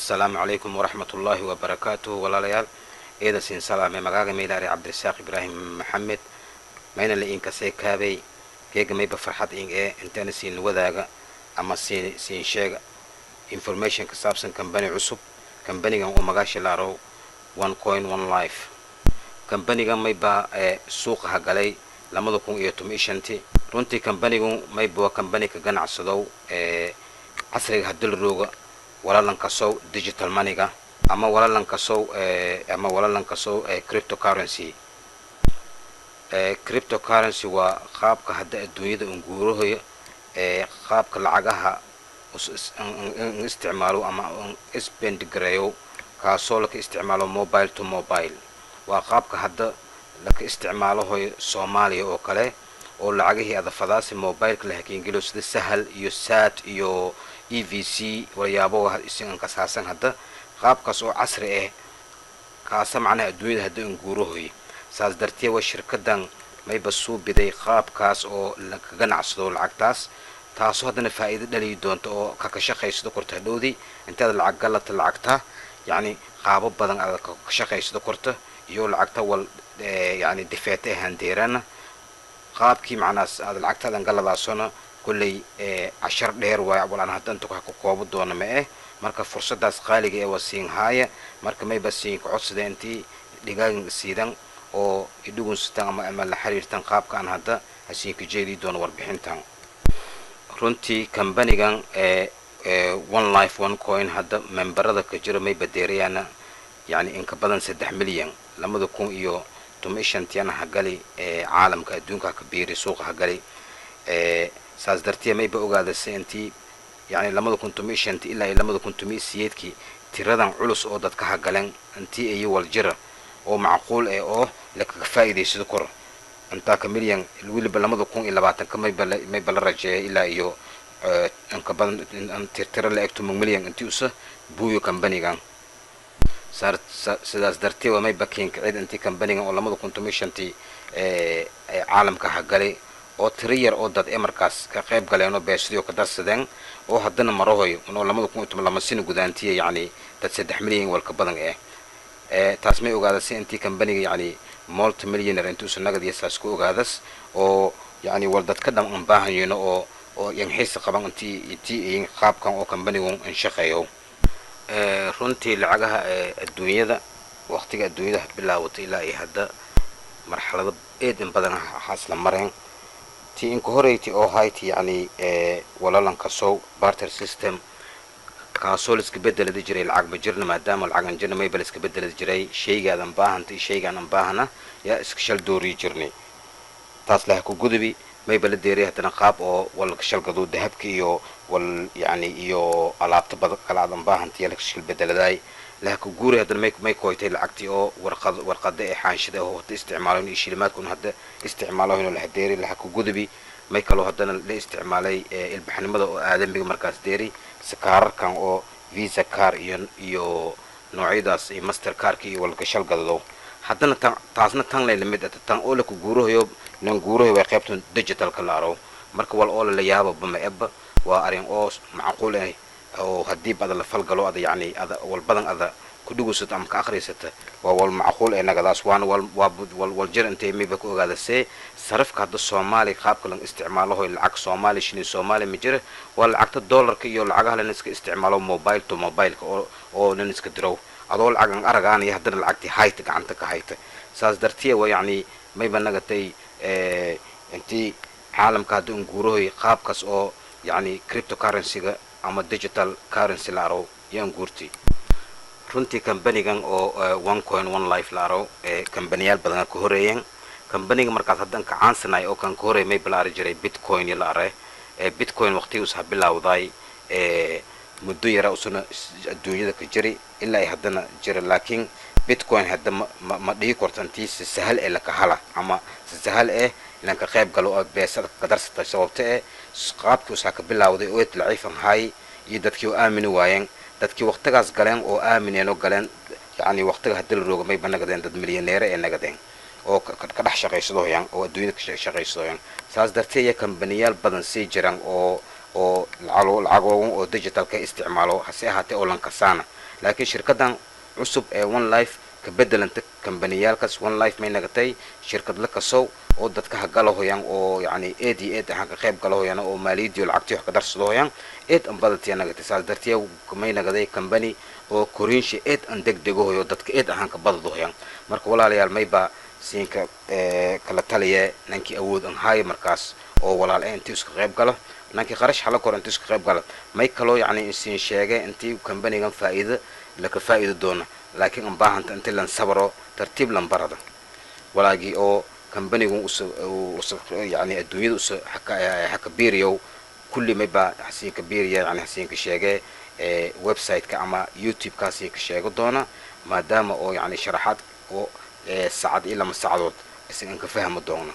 Assalaamu calaykum waraxmat ullaahi wabarakaatuhu. Walaalayaal, eeda siin salaame. Magaaga maylaari Cabdirasaaq Ibraahim Maxamed, mayna la iinkasee kaabey. Geega mayba farxad in ee intaana siin wadaaga ama siin sheega information ka saabsan kambani cusub, kambanigan oo magaasha laarow One Coin One Life. Kambanigan mayba ee suuqa hagalay 2015-tii. Runtii kambanigu mayba waa kambani ka ganacsadow ee casriga hadalrooga, walalankasow digital moneyga ama walalankasow cryptocurrency. Cryptocurrency waa qaabka hadda adduunyada unguurahoyo ee qaabka lacagaha in isticmaalo ama spend gareeyo, kaasoo laka isticmaalo mobile to mobile. Waa qaabka hadda laka isticmaalahoyo Soomaaliya oo kale, oo lacagihii adafadaasi mobileka la hakeengeliyo, sida Sahal iyo Saad iyo EVC, walyaabo isinkaasaasan. Hadda qaabkaas oo casri ah kaasa macnaha adduunyada hadda unguurahoy. Saas dartee waa shirkadan mayba suubiday qaabkaas oo laka ganacsado lacagtaas, taasoo haddana faa'iido dhaliyi doonto oo kaka shaqaysado korta hadhowdii intaad lacag galata. Lacagta yacni qaabo badan aad ka shaqaysado korta iyo lacagta wal yacni difeete ahaan deeraana qaabkii macnaas aad lacagtaadan galadaasona. Kolley cashar dheer waay, wal aan hadda inta ka koobo doona ma eh. Marka fursadaas qaaliga ee waa siin haaya. Marka mayba siin ka codsada intii dhigaagan siidan oo idhugunsataan ama la xiriirtan qaabka aan hadda hasiinka jeedi doono warbixintan. Runtii kambanigan ee One Life One Coin hadda memberada ka jira may badeerayaana yacni inka badan 3 milyan. 2015-tiana hagali ee caalamka adduunka haka biiri, suuqa hagali. Saas dartiya mayba ogaadase intii yacni 2015-ti ilaa iyo 2018-kii tiradan culus oo dadka hagaleen intii iyo waljira oo macquul eh oo lakaga faa'iidaysado kor intaa ka milyan. Weliba 2020-ka mayba la rajeeya ilaa iyo inka badan tirtira la eg 10 milyan intii usa buuyo kambanigan. Sidaas dartee waa mayba keenkacid intii kambanigan oo 2015-tii caalamka hagalay oo tiro yar oo dad ee markaas ka qayb galeen oo beesidii oo ka darsadeen, oo haddana marahoy oo 2012 sano gudaantiya yacni dad 3 milyan walka badan eh. Taas may ogaadase intii kambaniga yacni multi millionaire intii usa nagad iyo saas ku ogaadas, oo yacni wal dadka dham an baahanyino oo yan xiisa qaban intii qaabkan oo kambanigu in shaqeeyo. Runtii lacagaha adduunyada waqtiga adduunyada bilaawatay ilaa iyo hadda marxalado eed in badan haasla mareen. Tii inka horeyti oo hayti yacni walalanka sow barter system, kaasoo la iska bedeladi jiray. Lacag ma jirna, maadaama lacagan jirna mayba la iska bedeladi jiray shaygaadan baahanta iyo shaygaan an baahana yaa iska shal dooriyi jirnay. Taas laha ku gudubi, mayba la deeray haddana qaab oo wal shalgado dahabka iyo wal yacni iyo alaabta badan kala aadan baahanta yaa la shal bedeladaay. Laha ku guuray haddana may koytay lacagtii oo warqad warqada ee xaanshida oo hadda isticmaalo iyo shilimaadkuna hadda isticmaalo laha deeray. Laha ku gudubi, may kaloo haddana la isticmaalay ilbaxnimada oo aadamiga markaas deeray sakaararkan oo Visa card iyo noocyadaas iyo Master cardka iyo walka shalgadado. Haddana tan taasna tan lay lamid ah, tan oo laku guurahayo nan guurahayo way qaybtan digitalka la aro. Marka wal oo la yaabo bama eba, waa arrin oo macquul ah oo haddiiba ada la falgalo, ada yacni ada wal badan ada ku dhugusato ama ka akhrisata, waa wal macquul ee nagadaas, waana wal waa wal wal jir. Intay mayba ku ogaada see sarifka hadda Soomaaliya qaabka lan isticmaalo lacag Soomaali shilin Soomaali ma jira, waa lacagta dollarka iyo lacagaha lan iska isticmaalo mobile to mobileka oo lan iska dirow adoo lacagan aragaan iyo haddana lacagtii hayta gacanta ka hayta. Saas dartiya waa yacni mayba nagatay intii caalamka hadda un guurahoy qaabkaas oo yacni cryptocurrency-ga ama digital currency la aro yaan guurtay. Runtii kambanigan oo One Coin One Life la aro ee kambaniyaal badan ka horeeyeen. Kambaniga markaas haddan ka caansanay oo kan ka horeey mayba la ari jiray Bitcoin la are. Ee Bitcoin waqtigii usa bilowday ee muddo yara usuna adduunyada ka jiri ilaa ay haddana jira, laakiin Bitcoin hadda ma dhihi korto intii si sahal ee laka hala ama si sahal eh lanka qayb galo oo beesada kadarsata, sababta eh qaabkii usaa ka bilowday oo eed laciifan hay iyo dadkii oo aamini waayeen. Dadkii waqtigaas galeen oo aamineen oo galeen, yacni waqtiga hadii la rooga mayba nagadeen dad milyaneere ee nagadeen oo ka dhex shaqaysadoyaan oo adduunyada ka shaqaysadoyaan. Saas darteed iyo kambaniyaal badan sii jiraan oo lacagoogan oo digitalka isticmaalo, hase ahaatee oo lankasaana. Laakiin shirkadan cusub ee One Life ka bedelanta kambaniyaalkaas. One Life may nagatay shirkad la kasow oo dadka hagalahoyaan oo yani eed iyo eed ahaan ka qayb galahoyaan oo maaliyadiyo lacagtiyo wax ka darsadohoyaan eed an badatiya nagatay. Saas dartiya may nagaday kambani oo koriinsha eed an degdegahoyo, dadka eed ahaan ka badadahoyaan. Marka walaalayaal, mayba siinka kala taliye nankii awood an haayo markaas oo walaal eh intii iska qayb galo, nankii qarash hala koro intii iska qayb galo. May kaloo yacni isiin sheege intii kambanigan faa'iido laka faa'iido doona, laakiin an baahanta intii lan sabro, tartiib lan barada walaagii oo kambanigun us yani adduunyada us haka biiriyow. Kulli mayba hasiinka biiriya, yani hasiinka sheege website-ka ama YouTube-ka hasiinka sheego doona, maadaama oo yani sharaxaad oo saacad iyo 2 saacadood isagan ka fahmi doono.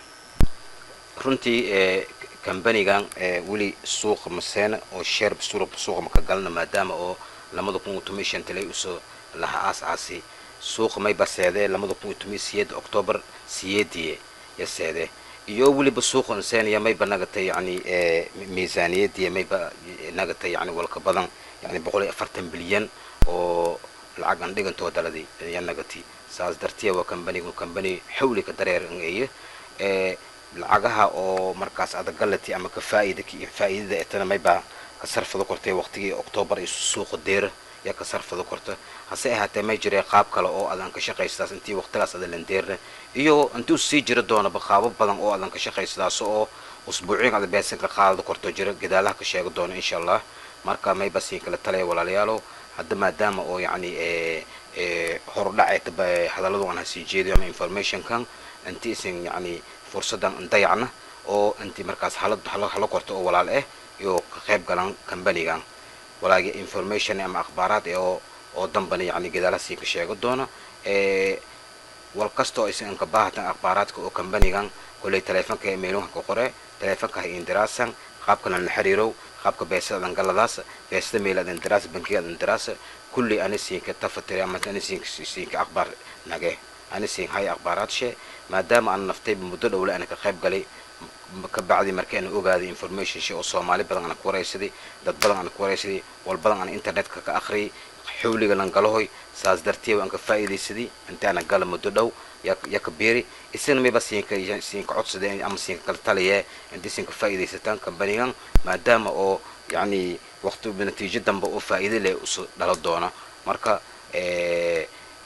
Runtii kambanigan weli suuqa maseena oo share suuqa maka galna, maadaama oo 2015 lay usoo laha aas aasi. Suuqa mayba seedee 2018 October siyeediye ya seede, iyo weliba suuqa inseenaya mayba nagatay yani miisaaniyadiya mayba nagatay yani walka badan yani 140 bilyan oo lacag an dhigantoo daladi ya nagati. Saas dartiya waa kambanigu kambani xawli ka dareer eye lacagaha oo markaas adagalati ama ka faa'ida faa'idada etana mayba ka sarfado kortay waqtigii October iyo suuqa deera yaa ka sarfado korta. Hase ahaatee may jiree qaab kale oo adan ka shaqaysadaas intii waqtigaas adan landeerna iyo intii usii jira doonaba, qaabo badan oo adan ka shaqaysadaas oo usbuucyin ada beesan ka qaadada korto jira, gadaalaha ka sheego doono insha Allah. Marka mayba siin kala talaya walaalayaalow, hadda maadaama oo yacni horudhac hadalladu aan hasii jeediyo ama informationkan, intii isin yacni fursaddan dayacna oo intii markaas hala hala korto oo walaal eh iyo ka qayb galan kambanigan. Walaagi information ama akhbaaraad ee oo dambana yacni gadaalaha sii ka sheego doona. Wal kastoo aysan ka baahatan akhbaaraadka oo kambanigan, kolley taleefanka ee meeluha ka qore, taleefanka ha indiraasan, qaabka lan la xiriirow, qaabka beesada adan galadaas, beesada meel adan diraas, bankiga adan diraas, kulli ani siinka tafatire ama ani siinka akhbaar nage, ani siin hay akhbaaraad she, maadaama aan naftay muddo dhowle ana ka qayb galay. Ka bacdi markii aan ogaaday information she oo Soomaali badan ana ku waraysaday, dad badan ana ku waraysaday, wal badan ana internetka ka akhriyay xawliga lan galahoy, saas dartiya waan ka faa'iidaysaday inta ana gala muddo dhow ya ka beeri. Isina mayba siinka codsadeen ama siinka kala taliye intii siinka faa'iidaysataan kambanigan, maadaama oo yacni waqti natiijo dambe oo faa'iido leh usu dhalo doona. Marka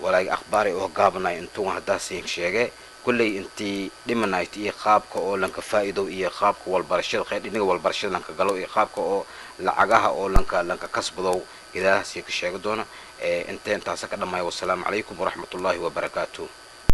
walaagi akhbaaray oo gaabanay intuu haddaa siin sheege, kulley intii dhimanayt iyo qaabka oo lanka faa'iido iyo qaabka walbarashada qeyb dhinaga walbarashada lanka galo iyo qaabka oo lacagaha oo lanka kasbadow gadaalaha sii ka sheegi doona. Intee intaasa ka dhammaaya. Wasalaamu calaykum waraxmatullaahi wabarakaatu.